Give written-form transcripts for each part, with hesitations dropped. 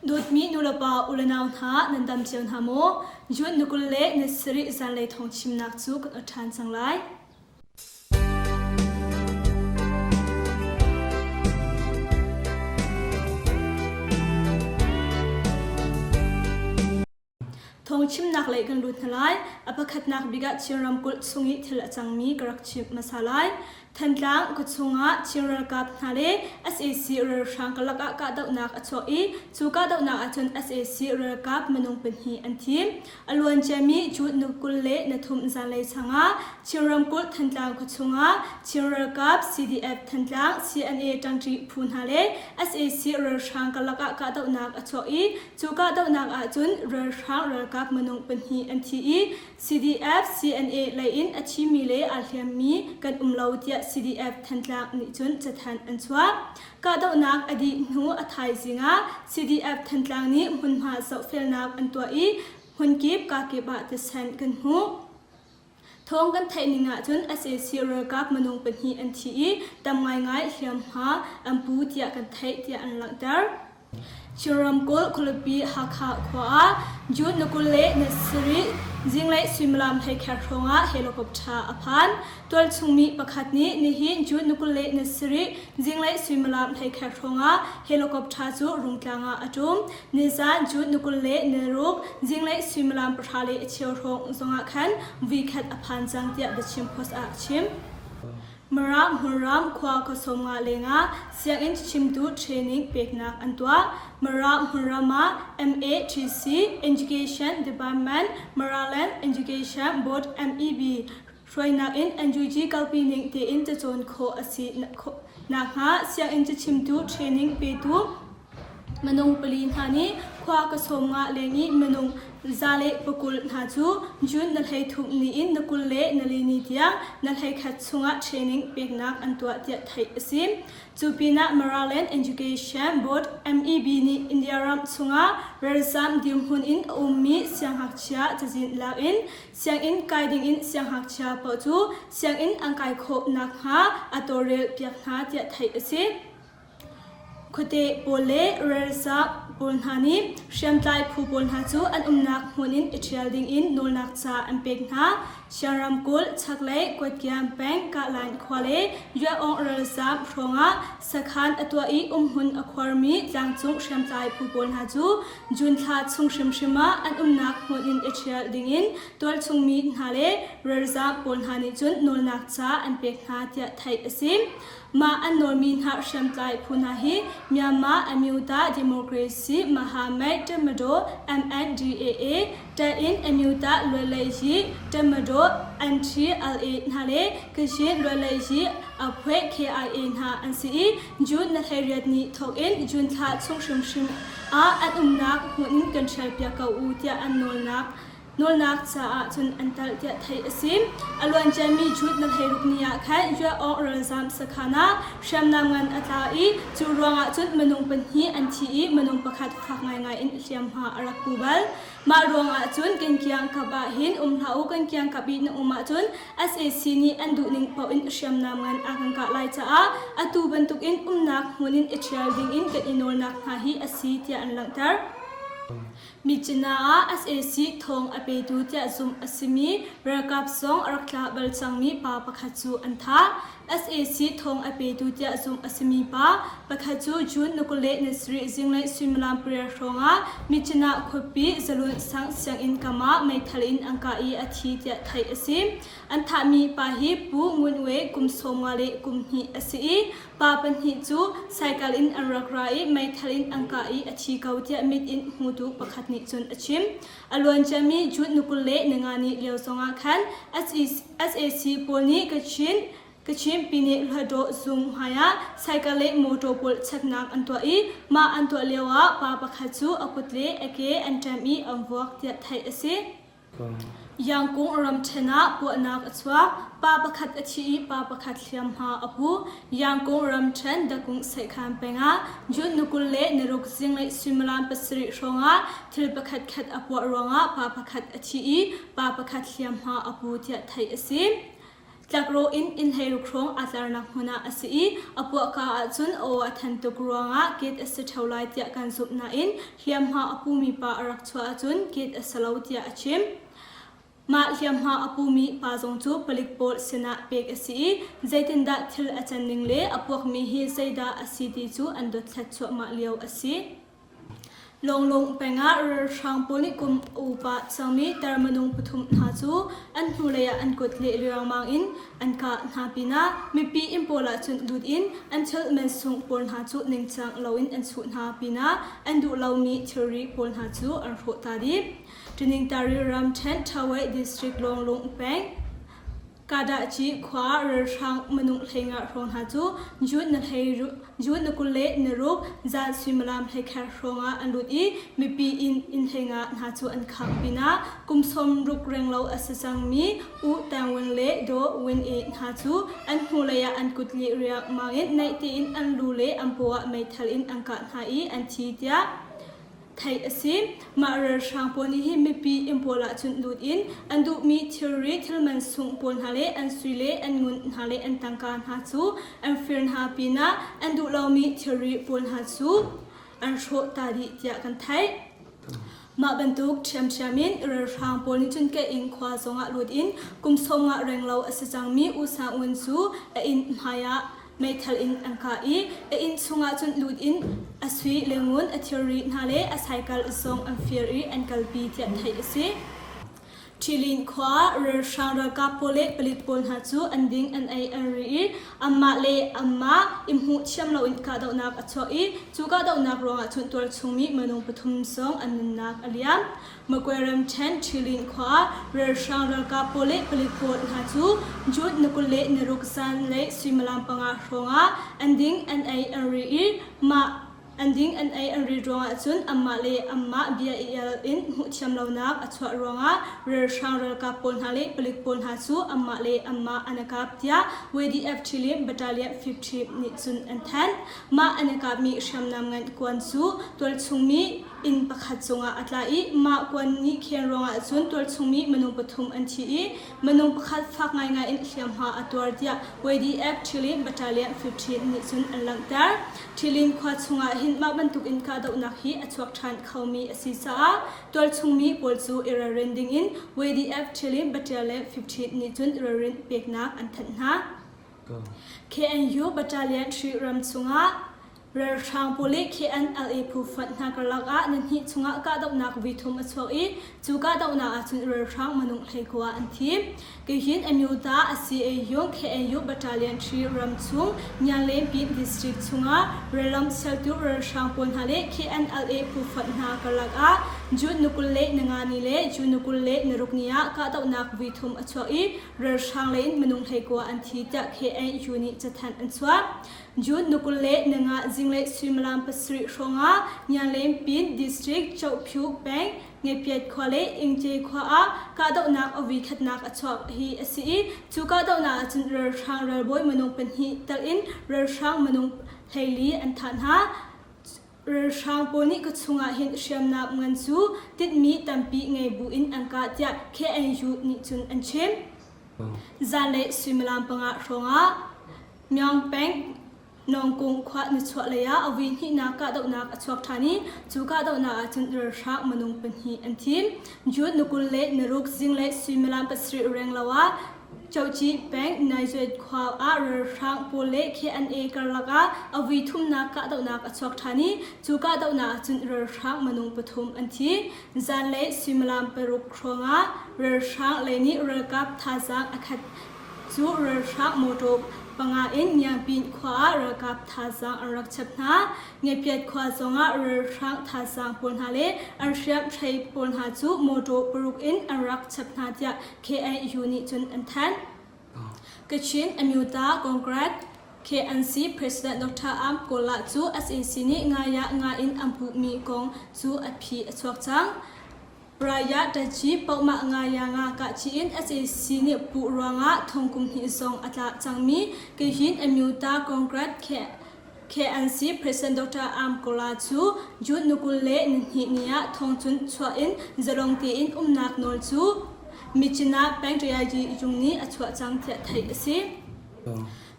Dawtmi nulepa ulenau hna nan dam cio hna maw? June ni 20 le ni sarih zanlei thawngchimnak cu kan ot ṭhan cang lai. Thawngchimnak lei kan lut hna lai. A pakhatnak bik ah Chin ramkulh chung i thil a cangmi ka rak chimh hmasa lai. Thantlang khuachung ah Chin ralkap hna le sac ralhrang karlak ah kahdohnak a chuak i cu kahdohnak ahcun sac ralkap minung pahnih an thi. A luanciami June ni 20 le ni thum zanlei sang ah Chin ramkulh Thantlang khuachung ah Chin ralkap CDF Thantlang CNA ṭangṭi phu hna le sac ralhrang karlak ah kahdohnak a chuak i Cu kahdohnak ahcun ralhrang ralkap minung pahnih an thi i CDF CNA lei in a thimi le aa hliammi kan um lo tiah CDF Thantlang nih cun cathanh an chuah. Kahdohnak a dih hnu a thaizing ah CDF Thantlang nih hmunhma zohfelnak an tuah i hmunkip kakip ah tisen kan hmuh. Thawng kan theih ning ahcun sac ralkap minung pahnih an thi i tam ngaingai hliamhma an pu tiah kan theih tiah an langhter. Chin ramkulh khualipi Hakha khua ah June ni 20 le ni sarih zinglei suimilam hleikhat hrawngah helicopter a phan. Tualchung mi pakhat nih nihin June ni 20 le ni sarih zinglei suimilam hleikhat hrawngah helicopter cu Rungtlang ah a ṭum. Nizan June ni 20 le ni ruk zinglei suimilam pahra le a cheu hrawng zongah khan vuikhat a phan cang tiah The Chin Post ah a chim. Mara hmunram khua khuasawm nga lengah sianginn chimtu training peknak an tuah. Mara hmunram ah MATC Education Department Maraland Education Board MEB hruainak in NUG kalpi ning tein cacawn khawh a si nakhnga sianginn cachimtu training petu Minung pali hna nih khua ka sawm nga leng i minung 120 hna cu June na 13 ni in na 20 le na li ni tiang na 11 chungah training peknak an tuah tiah theih a si. Cu pinah Maraland Education Board MEB nih India ram chungah ralzam dirhmun in a ummi siangngakchia cazin lak in sianginn kai dingin siangngakchia paoh cu sianginn an kai khawh nakhnga a tawlrel piak hna tiah theih a si. Khuate pawl le ralzam pawl hna nih hriamtlai phu pawl hna cu an umnak hmun in i ṭhial dingin nawlnak ca an pek hna. Siang ramkulh chaklei Kuatkiam peng Kahlan khua le Yuaung ralzam hrawngah sakhan a tuah i umhmun a khuarmi tlangcung hriamtlai phu pawl hna cu June thla chung hrimhrim ah an umnak hmun in i ṭhial dingin tualchung mi hna le ralzam pawl hna nih cun nawlnak ca an pek hna tiah theih a si. Mah an nawlmi hna hriamtlai phu hna hi Myanmar Amyota Democracy Mahamait Tatmadaw MNDAA, Tain Amyota Lualeiyi Tatmadaw NTLA hna le Kachin Lualeiyi Aphwe KIA hna an si i June na 18 ni thawk in June thla chung hrimhrim ah an umnak hmun in kan ṭhialpiak ko u tiah an nawlnak Nawlnak caah cun an talh tiah theih a si. A luanciami Jude na 16 ni ah khan Yuaawng ralzam sakhan ah hriamnam ngan a tla i cu ruangah cun minung pahnih an thi i minung pakhat fak ngaingai in hliamhma a rak pu bal. Mah ruangah cun kan kiangkap ah hin um hlah u kan kiangkap i na um ahcun sac nih an duhning paoh in hriamnam ngan a kan kah lai caah atu bantukin umnak hmun in i ṭhial dingin kan i nawlnak hna hi a si tiah an langhter. Myitkyina ah sac thawng a petu tiah zumh a simi ralkap zong a rak tla bal cangmi pa pakhat cu an thah. Sac thawng a petu tiah zumh a simi pa pakhat cu June ni 27 zinglei suimilam pariat hrawngah Myitkyina khuapi Zalun sang sianginn kam ah meithal in an kah i a thi tiah theih a si. An thahmi pa hi Pu Ngun We kum 50 le kum hnih a si i Pa pahnih cu saikal in an rak ra i meithal in an kah i a thi ko tiah mit in hmutu pakhat nih cun a chim. A luanciami June ni 25 ni lio zongah khan sac pawl nih Kachin Kachin Pyine Hluttaw zung hmaiah saikal le motor pawl cheknak an tuah i mah an tuah lioah pa pakhat cu a kut le a ke an ṭem i an vuak tiah theih a si. Yangkung ramṭhen ah puahnak a chuak. Pa pakhat a thi i pa pakhat hliamhma a pu. Yangkung ramṭhen Dakung Seihkhan peng ah June ni 26 zinglei suimilam pasarih hrawngah thil pakhatkhat a puah ruangah pa pakhat a thi i pa pakhat hliamhma a pu tiah theih a si. Tlakrawh in inn 16 hrawng aa tlarnak hmun ah a si i a puahka ahcun a aw a than tuk ruangah ket a si ṭheo lai tiah kan zumh nain hliamhma a pumi pa a rak chuah ahcun ket a si lo tiah a chim. Mah hliamhma a pumi pa zong cu palik pawl sinah pek a si i zeitindah thil a can ning le a puakmi hi zeidah a si ti cu an dothlat cuahmah lio a si. Lawnglung peng ah ralhrang pawl nih kum upa cangmi tar minung pathum hna cu an hnulei ah an kut leh riangmang in an kah hna pinah mipi inn pawl ah cun lut in an thil mansung pawl hna cu ningcang loin an chuh hna pinah an duh lomi thilri pawl hna cu an hrawh ta dih. Taningtari ramṭhen Thawei district Lawnglung peng Kadahci khua ralhrang minung hleinga hrawng hna cu June na hlei June na 26 zan suimilam hleikhat hrawng ah an lut i mipi inn inn hleinga hna cu an khangh pinah kum 60 renglo a si cangmi U Tang Win le Daw Win E hna cu an hnulei ah an kut lih riangmang in naih tein an lu le an paw ah meithal in an kah hna i an thi tiah theih a si. Mah ralhrang pawl nih hin mipi inn pawl ah cun lut in an duhmi thilri thilman sung pawl hna le an sui le an ngun hna le an tangka hna cu an fir hna pinah an duh lomi thilri pawl hna cu an hrawh ta dih tiah kan theih. Mah bantuk ṭhiamṭhiam in ralhrang pawl nih cun Keing khua zongah lut in kum 50 renglo a si cangmi U Sang Ngun cu a inn hmai ah meithal in an kah i a inn chungah cun lut in a sui le ngun a thilri hna le a saikal zong an fir i an kalpi tiah theih a si. Ṭhilin khua ah ralhrang ralkap pawl le palik pawl hna cu an ding an ei an ri i anmah le anmah i hmuh thiam loin kahdohnak a chuak i cu kahdohnak ruangah cun tualchung mi minung pathum zong an nunnak a liam. Magwe ramṭhen Ṭhilin khua ah ralhrang ralkap pawl le palik pawl hna cu June ni 26 zanlei suimilam panga hrawngah an ding an ei an ri i mah an ding an ei an ri ruangah cun anmah le anmah bia i el in hmuhthiam lonak a chuah ruangah ralhrang ralkap pawl hna le palik pawl hna cu anmah le anmah an i kap tiah YDF Ṭhilin Battalion 50 nih cun an thanh. Mah an i kapmi hriamnam ngan kuan cu tualchung mi inn pakhat cungah a tla i mah kuan nih khen ruangah cun tualchungmi minung pathum an thi i minung pakhat fak ngaingai in hliamhma a tuar tiah YDF Ṭhilin Battalion 15 nih cun an langhter. Ṭhilin khua chungah hin mah bantukin kahdohnak hi a chuak ṭhan khomi a si caah tualchungmi pawl cu i ralrin dingin YDF Ṭhilin Battalion 15 nih cun ralrin peknak an thanh hna. KNU Battalion 3 ram chungah Ralhrang pawl le KNLA phu fonh hna karlak ah nihnih chungah kahdohnak voi thum a chuak i cu kahdohnak ahcun ralhrang minung 19 an thi. Keihin Amyota a CAU KNU Battalion 3 ram chung Nyanlengpin District chungah rallam sialtu ralhrang pawl hna le KNLA phu fonh hna karlak ah June ni 25 ni le June ni 26 ni ah kahdohnak voi thum a chuak i ralhrang lei in minung 19 an thi tiah KNU nih cathanh an chuah. June ni 25 zinglei suimilam pasarih hrawngah Nyanlengpin District Chohpyu peng Ngepyat khua le Ingce khua ah kahdohnak a voikhatnak a chuak hi a si i cu kahdohnak ahcun ralhrang ralbawi minung pahnih telh in ralhrang minung 14 an thah hna. Ralhrang pawl nih ka chungah hin hriamnam ngan cu tinhmi tampi ngei buin an kah tiah KNU nih cun an chim. Zanlei suimilam panga hrawngah Myaung peng Nawngkung khua nichuahlei ah a voihnihnak kahdohnak a chuak ṭhan i cu kahdohnak ahcun ralhrang minung pahnih an thi. June ni 26 zinglei suimilam pasarih renglo ah Chohci peng Naizuat khua ah ralhrang pawl le KNA karlak ah a voithumnak kahdohnak a chuak ṭhan i cu kahdohnak ahcun ralhrang minung pathum an thi. Zanlei suimilam paruk hrawngah ralhrang lei nih ralkap thazaang a khat Cu ralhrang mawṭaw panga in Ngiangpin khua ah ralkap thazaang an rak chap hna. Ngepiat khua zongah ralhrang thazaang pawl hna le an hriamhrei pawl hna cu mawṭaw paruk in an rak chap hna tiah KNU nih cun an thanh. Kachin Amyota Congress KNC President Dr. Am Kola cu sac nih ngaiah nga in an puhmi kong cu a phi a chuak cang. Raya Taci pohmah ngaya nga kahci in sac nih puh ruangah thong kum hnih zong a tla cangmi Kayin Amyota Congress KNC President Dr. Am Kola cu June ni 22 ni ah thong cun chuah in zalong tein umnak nawl cu Myitkyina peng ṭayagyi zung nih a chuah cang tiah theih a si.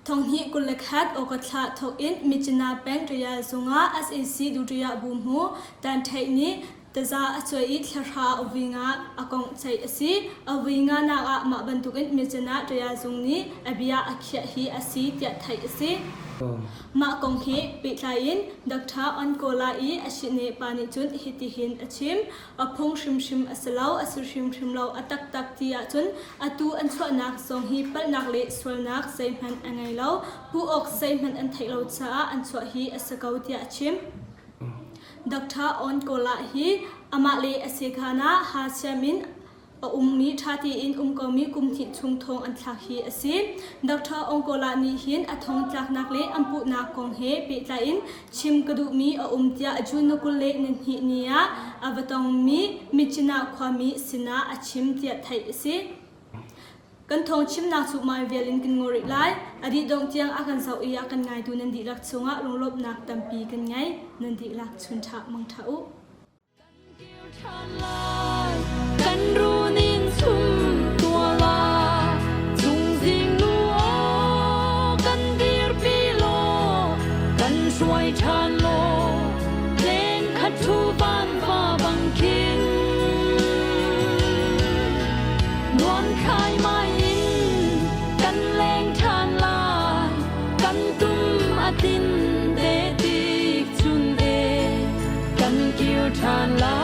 Thonghnih 21 August thla thawk in Myitkyina peng ṭaya zung ah sac Dutiyah Buhmu Tan Ṭheih nih taza a cuai i thlahra a vui nga a kongh ceih a si. A vui nganak ah mah bantukin Myitkyina ṭaya zung nih a bia a khiah hi a si tiah theih a si. Mah kong he pehtlai in Dr. Onkola i a sihne pa nih cun hitihin a chim. A phung hrimhrim a si lo, a si hrimhrim lo, a taktak ti ahcun atu an chuahnak zong hi palhnak le sualnak zeihmanh a ngei lo, puh awk zeihmanh an theih lo caah an chuah hi a si ko tiah a chim. Dr. On Kola hi amah le a sekhan ah ha siam in a ummi ṭha tein um komi kum hnih chung thong an thlak hi a si. Dr. Ongkola nih hin a thong tlaknak le an puhnak kong he pehtlai in chim ka duhmi a um tiah June 22 ni ah a va tongmi Myitkyina khuami sinah a chim tiah theih a si. Kan thawng chimnak cu mai vial in kan ngol rih lai. A dih dongh tiang a kan zoh i a kan ngaitu nan dihlak chungah lunglawmhnak tampi kan ngei. Nan dihlak chun ṭha mang ṭha u. Kan runin chum tuala chungzing nu aw kan dirpi law kan hruai ṭhan law leng khat thu van va bang khin nuam khai mai in kan leng ṭhan lai kan tum a tin te tik chun e kan kir ṭhan lai.